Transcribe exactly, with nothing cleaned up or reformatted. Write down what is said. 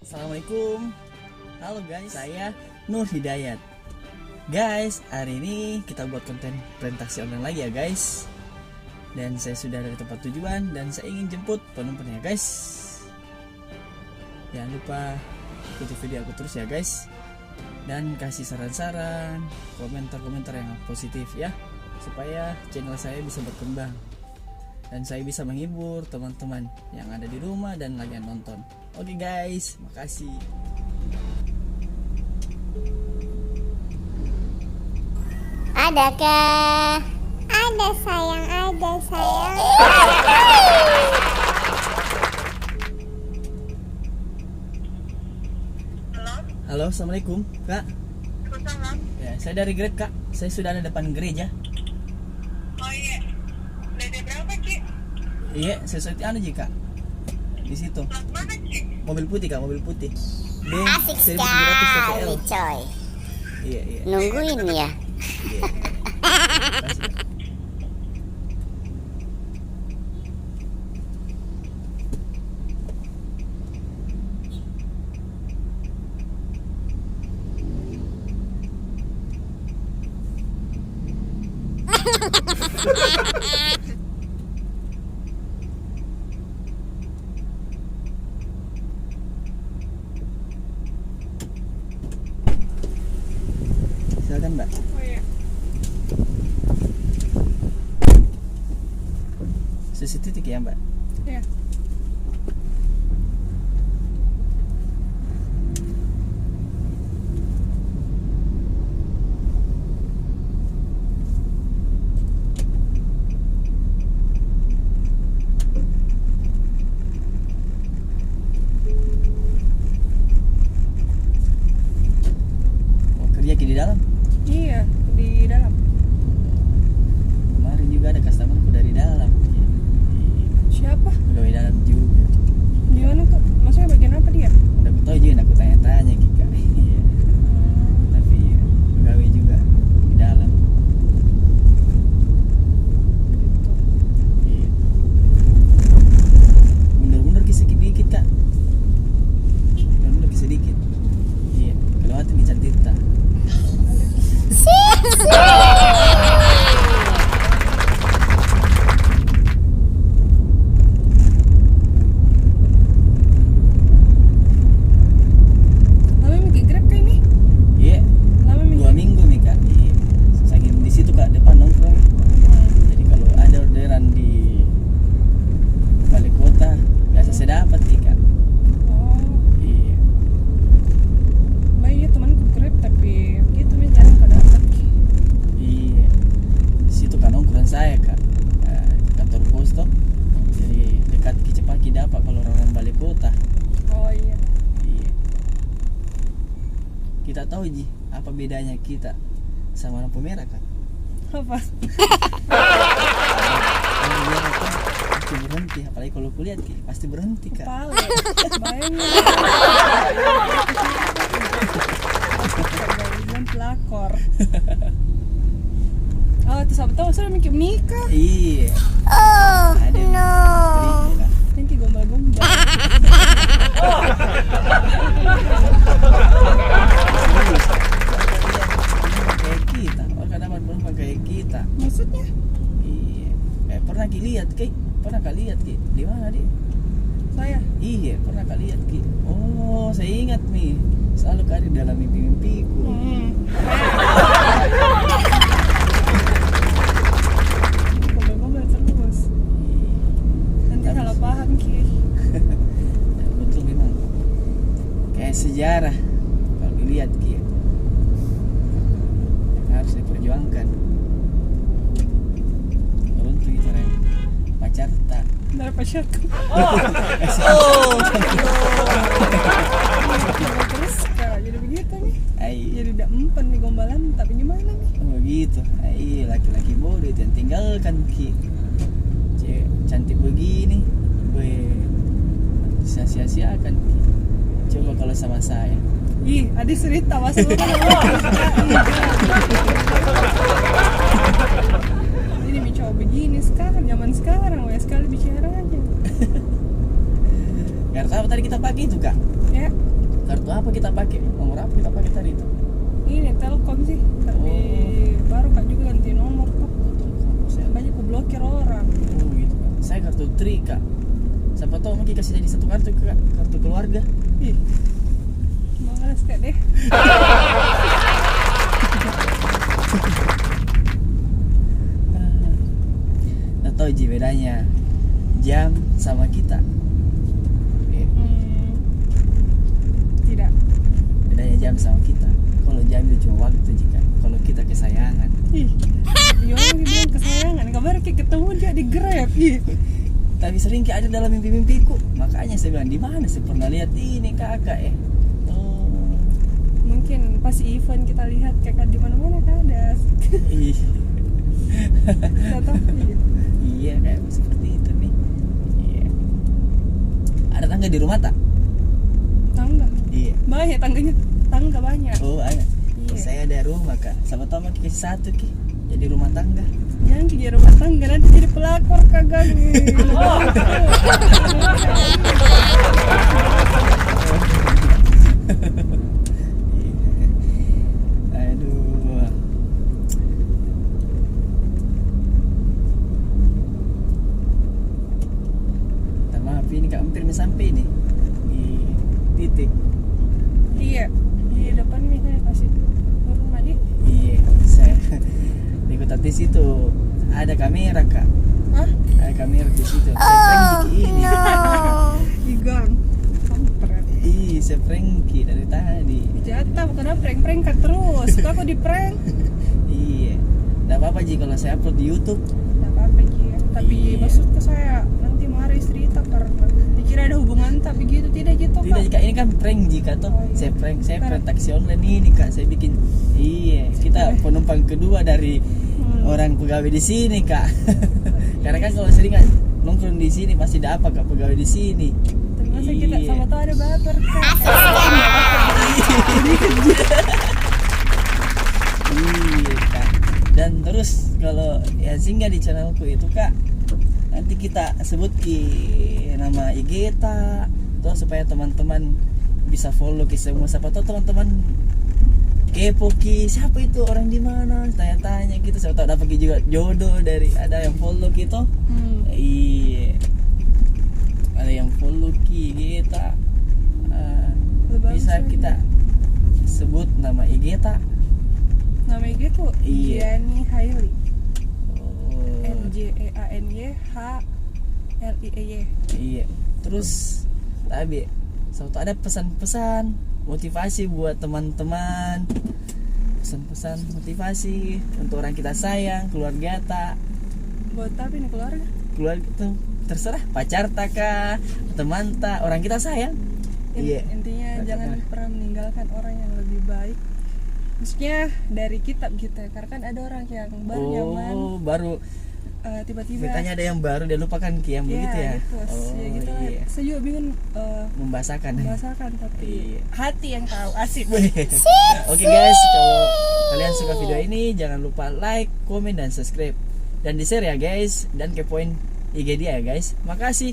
Assalamualaikum. Halo guys, saya Nur Hidayat. Guys, hari ini kita buat konten presentasi online lagi ya guys. Dan saya sudah ada di tempat tujuan dan saya ingin jemput penumpang ya guys. Jangan lupa ikuti video aku terus ya guys. Dan kasih saran-saran, komentar-komentar yang positif ya. Supaya channel saya bisa berkembang. Dan saya bisa menghibur teman-teman yang ada di rumah dan lagi nonton. Oke guys, makasih. Adakah? Ada sayang, ada sayang. Halo? Halo, assalamualaikum, Kak. Waalaikumsalam. Ya, saya dari Grab, Kak. Saya sudah ada depan gereja. Oh iya. Lantai berapa, Ki? Iya, sesuai anu ji, Kak. Di situ. Plat mana, Ki? Mobil putih, Kak, mobil putih. B seribu tujuh ratus T T L. Asik sekali, coy. Iya, iya. Nungguin ya. Iya. Makasih, Kak. Silakan, Mbak. Oh, iya. C C T V ya, Mbak? Iya. Oh, kerja ki di dalam? Iya, di dalam. Kemarin juga ada customerku dari dalam. Siapa? Pegawai dalam juga. Di mana, Kak? Maksudnya bagian apa dia? Nda ku tahu juga, nda ku tanya-tanya ki, Kak. Iya. Hmm. Tapi pegawai juga di dalam. Iya. Mundur-mundur ki sedikit-dikit, Kak. Mundur-mundur ki sedikit. Iya, kelewatan ki cantikta. Lama mi ki Grab kah ini? Iya. Lama mi? Dua minggu mi, Kak. Iya. Saking di situ, Kak, depan nongkrong. Hmm. Jadi kalau ada orderan di balik kota, biasa saya dapat ki, Kak. Oh. Iya. Baik, iya, temanku Grab, tapi gitu mi jarang ka dapat. Iya. Di situ kan nongkrong saya, Kak. Eh, kantor pos toh. Jadi dekat ki, cepat ki dapat kalau orang-orang balik kota. Oh, iya. Iya. Kita tahu ji apa bedanya kita sama lampu merah, Kak? Apa? Lampu merah, Kak, pasti berhenti, apalagi kalau kulihat ki, pasti berhenti, Kak. Pale. Bayangin. Bilang pelakor. Oh, terus apa tahu, sudah mikir menikah. Iya. Oh, no. Thank you, gombal-gombal. Kayak kita, orang kadang penumpang kayak kita. Maksudnya? Iya. Eh, pernah ki lihat, Kak? Pernah ka lihat ki? Di mana, Dik? Saya? Iya, pernah ka lihat ki. Oh, saya ingat mi. Selalu ka ada dalam mimpi-mimpiku. Hmm. Gombal-gombal terus. Iya. Nanti salah paham ki. Betul memang. Kayak sejarah. Kalau dilihat ki, harus diperjuangkan. Beruntung itu, Ren. Pacar tak? Dari pacarku. Oh. Oh. Terus, Kak, jadi begitu nih. Ai. Jadi dak mempan nih gombalan, tapi gimana nih? Oh, begitu. Ai, laki-laki bodoh itu yang tinggalkan ki. Cewek cantik begini, gue sia-sia-siakan ki. Coba kalau sama saya. Ih, ada cerita masa lalu. Ini mi cowok begini sekarang, zaman sekarang, banyak sekali bicaranya. Kartu apa tadi kita pakai itu, Kak? Ya. Apa kita pakai? Nomor apa kita pakai tadi itu? Ini Telkom sih, tapi baru kan juga ganti nomor tuh. Oh, Telkom, saya. Banyak ku blokir orang. Oh, gitu, Kak. Saya kartu Tri, Kak. Siapa tahu mungkin kasih jadi satu kartu, Kak. Kartu keluarga. Ih. Males, Kak, deh. Nggak tahu ji bedanya jam sama kita. Iya. Hmm, tidak. Bedanya jam sama kita. Kalau jam itu cuma waktu ji, Kak. Kalau kita kesayangan. Ih, iya, orang bilang kesayangan. Kabar kayak ketemu dia di Grab. Ih. Tapi sering kayak ada dalam mimpi-mimpiku. Makanya saya bilang, "Di mana saya pernah lihat ini, Kakak, eh?" Oh. Mungkin pas event kita lihat Kakak di mana-mana, Kak, ada. Iya. Iya, kayak seperti itu nih. Iya. Ada tangga di rumah tak? Tangga? Iya. Banyak tangganya, tangga banyak. Oh, ada. Iya. Saya ada rumah, Kak. Sama-sama kita kasih satu, Ki. Jadi rumah tangga. Jangan ki jadi rumah tangga, nanti jadi pelakor, Kak, Gang. Aduh. Minta maaf, ini, Kak, hampir mi sampai ini di titik. Iya, di depan mi, saya kasih turun tadi. Iya, saya di kota di situ ada kamera, Kak. Hah? Ada kamera di situ. Saya prank ki ini. Igang. Kampret. Ih, saya prank ki dari tadi. Jatah, bukan prank-prank kan terus. Kau di prank. Iya. Nggak apa-apa ji kalau saya upload di YouTube. Nggak apa-apa ji. Tapi maksudku saya nanti marah istri tak karena dikira ada hubungan tak begitu, tidak gitu, Kak. Tidak, Kak. Ini kan prank ji, Kak, toh. Oh, iya. Saya prank, saya prank taksi online ini, Kak. Saya bikin, iya, kita penumpang kedua dari orang pegawai di sini, Kak. Karena kan kalau sering kan nongkrong di sini pasti dapat, Kak, pegawai di sini. Termasuk kita sama tahu ada baper, Kak. Iya, Kak. Dan terus kalau yang singgah di channelku itu, Kak, nanti kita sebut ki nama I G ta, toh, supaya teman-teman bisa follow ki semua. Siapa tahu teman-teman kepo ki, siapa itu, orang di mana, tanya-tanya gitu. Siapa tahu dapat ki juga jodoh dari ada yang follow ki toh. Hmm. Iya. Ada yang follow ki I G ta. Eh, bisa kita sebut nama I G ta. Nama I G ku Jeanny Hailey. Oh. N J E A N Y H L I E Y. Iya. Terus, tapi, siapa tahu ada pesan-pesan motivasi buat teman-teman. Pesan-pesan motivasi untuk orang kita sayang, keluarga ta. Buat apa ini keluarga? Keluarga itu terserah, pacar ta kah, teman ta, orang kita sayang. Iya. Intinya jangan pernah meninggalkan orang yang lebih baik. Maksudnya dari kita gitu ya, karena kan ada orang yang baru nyaman. Oh, baru eh, tiba-tiba ceritanya ada yang baru, dia lupakan ki yang begitu ya? Gitu. Oh, ya gitu lah. Iya. Saya juga bingung, eh, membahasakan. Membahasakan, tapi hati yang tahu. Asik. Oke, guys, kalau kalian suka video ini, jangan lupa like, komen, dan subscribe. Dan di-share ya, guys. Dan kepoin I G dia ya, guys. Makasih.